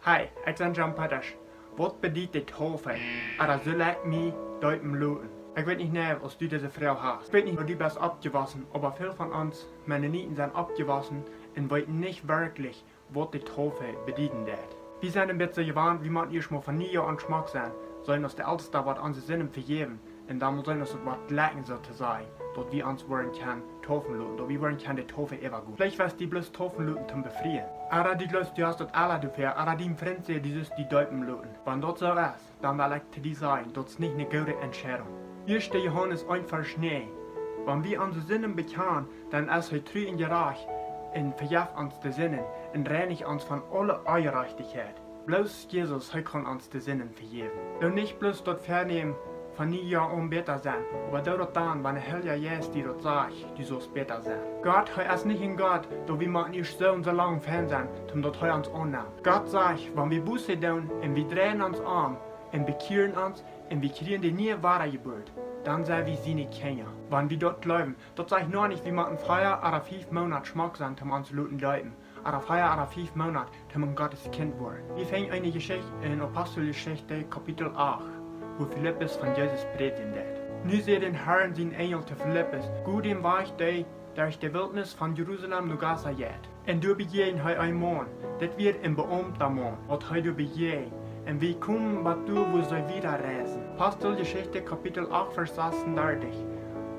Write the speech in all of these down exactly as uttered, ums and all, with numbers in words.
Hi, ekj sie John Peters. Waut bediet de Taufe? Ooda sull ekj mie deepen loten? Ekj weet nich, nä, aus du dise Froag hast. Ekj weet nich, woo du best oppjewossen, oba väl von ons Mennoniten sent oppjewossen un weeten nich werkjlich, waut de Taufe bedieden deit. Wie sent een bät jewant, wie motten ieescht mol von Niejoa aun schmock sennen, soo aus de Eltesta waut onse Sinden vejäwen, un dan mol sennen aus daut waut jlikjen, soo to sajen, daut wie ons woaren kjennen taufen loten, daut wie woaren kjennen de Taufe äwagonen. Veleicht woascht du die bloos taufen loten toom befrieen. Ooda du jleefst, du hast daut aula doafäa, ooda dien Frint sajcht, du sust die deepen loten. Wan daut soo es, dan well ekj to die sajen, daut es nich eene goode Entscheidunk. Ieeschte Johanes eent Varsch näajen. Wan wie onse Sinden bekjanen, dan es hee tru un jerajcht un vejeft ons de Sinden un reinicht ons von aule Onjerajchtichkjeit. Bloos Jesus, hee kaun ons de Sinden vejäwen. Doo nich bloos daut väanämen von Niejoa aun bäta sennen, oba doo daut dan, wan de Heilje Jeist die daut sajcht, du saust bäta sennen. Gott, hee es nich een Gott, daut wie motten ieescht soo un soo lang fein sennen, toom daut hee ons aunnemt. Gott sajcht, wan wie Buße doonen un wie dreien ons om un bekjieren ons un wie kjrieen de niee Wadajeburt, dan sent wie siene Kjinja. Wan wie daut jleewen, daut sajcht noch nich, wie motten vea ooda fief Moonat schmock sennen toom ons loten deepen, ooda vea ooda fief Moonat toom een Gott sien Kjint woaren. Wie finjen eene Jeschicht en Aposteljeschicht Kapitel acht, wua Filippus von Jesus prädjen deed. Nu säd däm Herrn sien Enjel to Filippus: Go dän Wajch, dee derch de Wiltnis von Jerusalem no Gaza jeit. Un doa bejäajent hee een Maun, dit wia een beaumta Maun, waut hee doa bejäajent. Un wie kjeemen bat doa, wua see wieda reisden. Aposteljeschicht Kapitel acht Varsch sasuntachtig.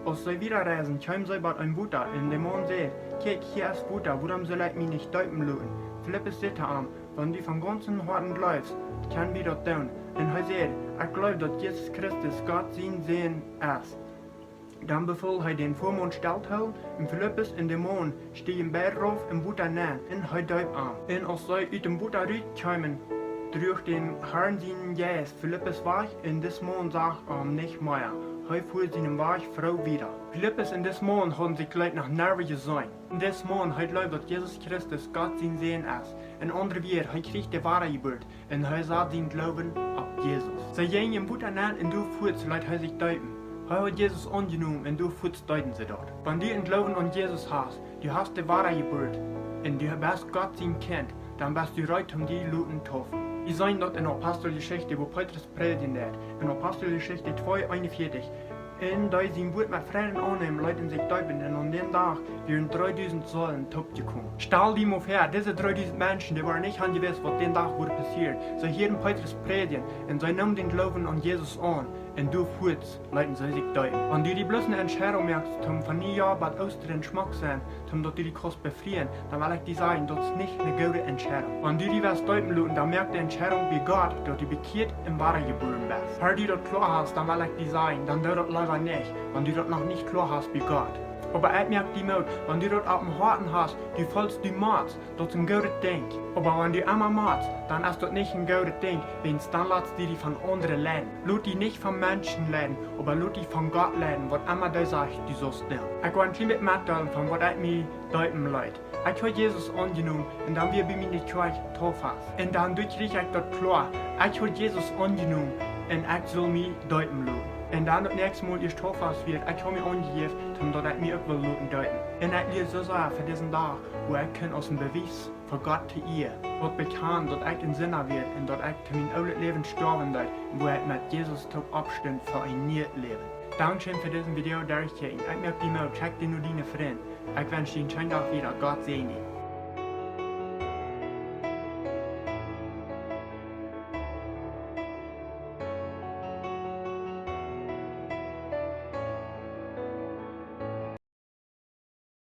Aus see wieda reisden, kjeemen see bat een Wota, un de Maun säd: Kjikj, hia es Wota, wuarom sull ekj mie nich deepen loten? Filippus säd to am: Wan du von gaunzem Hoaten jleefst, kjenn wie daut doonen. Un hee säd: Ekj jleew, daut Jesus Christus Gott sien Sän es. Dan befool hee dän Fuamaun stell to hoolen, un Filippus un de Maun stieejen beid rauf em Wota nenn, un hee deept am. Un aus see ut däm Wota rut kjeemen, druach däm Herrn sien Jeist Filippus wajch, un dis Maun sach am nich mea. Hee fua sienen Wajch froo wieda. Filippus un dis Maun hauden sikj jlikj noch nie jeseenen. Un dis Maun, hee jleewd, daut Jesus Christus Gott sien Sän es. En aundre Wieed, hee kjrieech de Wadajeburt, un hee sad sienen Gloowen opp Jesus. See jinjen em Wota nenn un doa fuaz leet hee sikj deepen. Hee haud Jesus aunjenomen un doa fuaz deeden see daut. Wan du een Gloowen aun Jesus hast, du hast de Wadajeburt, un du best Gott sien Kjint, dan best du reed om die loten taufen. Wie seenen daut en Aposteljeschicht, wua Petrus prädjen deed, en Aposteljeschicht twee eenunvieetich. Un dee sien Wuat met Freiden aunneemen, leeten sikj deepen, un aun dän Dach wieren dreedusent Seelen toopjekomen. Stal die mol väa, dise dreedusent Menschen, dee wieren nich aun jewist, waut dän Dach wudd passieren. See hieeden Petrus prädjen, un see neemen dän Gloowen aun Jesus aun, un doa fuaz leeten see sikj deepen. Wan du die bloos eene Entscheidunk moakst, om von Niejoa bat Oostren schmock sennen, om daut du die kaust befrieen, dan well ekj die sajen, daut es nich eene goode Entscheidunk. Wan du die woascht deepen loten, dan moak de Entscheidunk bie Gott, daut du bekjieet un wadajebuaren best. Ea du daut kloa hast, dan well ekj die sajen, dan doo daut leewa nich, wan du daut noch nich kloa hast bie Gott. Oba ekj moak die Moot, wan du daut opp däm Hoaten hast, du feelst, du motst, daut es een goodet Dinkj. Oba wan du emma motst, dan es daut nich een goodet Dinkj, wiels dan latst du die von aundre leiden. Lot die nich von Menschen leiden, oba lot die von Gott leiden, waut emma dee sajcht, du saust doonen. Ekj well een kjlien bät metdeelen von waut ekj mie deepen leet. Ekj haud Jesus aunjenomen un dan wia bie miene Kjoakj Taufast. Un dan doa kjrieech ekj daut kloa. Ekj haud Jesus aunjenomen un ekj sull mie deepen loten. Un dan daut näakjste Mol, aus Taufast wia, ekj haud mie aunjejäft, om daut ekj mie uk wull loten deepen. Un ekj lia soo sea fa disen Dach, wua ekj kunn aus een Bewies fa Gott to Ea, waut bekjanen, daut ekj een Sinda wia un daut ekj to mien oolet Läwen stoawen deed, un wua ekj met Jesus toop oppstunt fa een nieet Läwen. Dankscheen fa disen Video derchkjikjen. Ekj moak die Moot, schekj dän no diene Frind. Ekj wensch die een scheenen Dach wieda. Gott säajen die.